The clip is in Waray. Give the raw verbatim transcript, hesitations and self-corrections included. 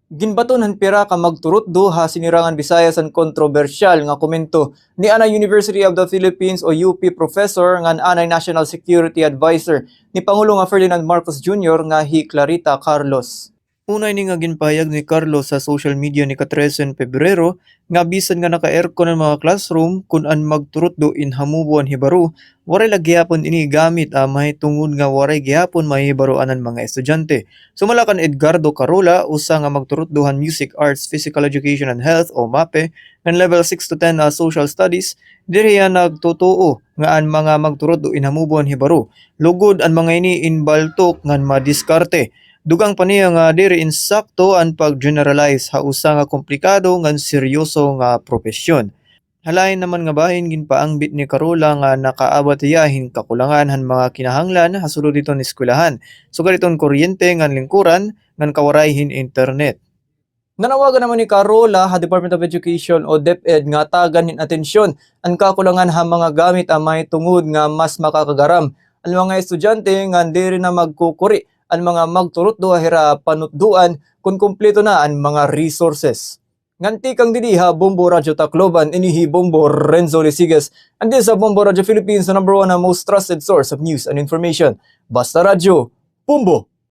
Ginbaton han pira ka magturutdo ha Sinirangan Visayas an kontrobersyal nga komento ni anay University of the Philippines o U P professor ngan anay National Security Adviser ni Pangulo nga Ferdinand Marcos Junior nga hi Clarita Carlos. Una ini nga ginpahayag ni Carlos sa social media ni ka-trese Pebrero nga bisan nga naka-aircon an mga classroom, kun an magturutdo inhamubo an hibaro, waray la gihapon ini gamit, ah, mahitungod nga waray gihapon mahihibaro-an an mga estudyante. Sumala kan Edgardo Carola, usa nga magturutdo han Music Arts, Physical Education and Health o mape, ngan Level six to ten, ah, Social Studies, diri hiya nagtutuo nga an mga magturutdo inhamubo an hibaro. Lugod an mga ini inbaltok ngan madiskarte. Dugang pa niya nga diri insakto an pag-generalize ha usa nga komplikado ngan seryoso nga propesyon. Halain naman nga bahin, ginpaangbit ni Carola nga nakaabat hiya hin kakulangan han mga kinahanglan ha sulod hiton eskwelahan, sugad hiton kuryente ngan lingkuran ngan kawaray hin internet. Nanawagan naman ni Carola ha Department of Education o DepEd nga tagan hin atensyon an kakulangan ha mga gamit, ah, mahitungod nga mas makakagaram an mga estudyante ngan diri na magkukuri an mga magturutdo ha ira panutdoan kun kumpleto na an mga resources. Ngan tikang didi ha Bombo Radyo Tacloban, ini hi Bombo Renzo Lisigas, and this is Bombo Radyo Philippines, the number one and most trusted source of news and information. Basta Radyo, Bombo!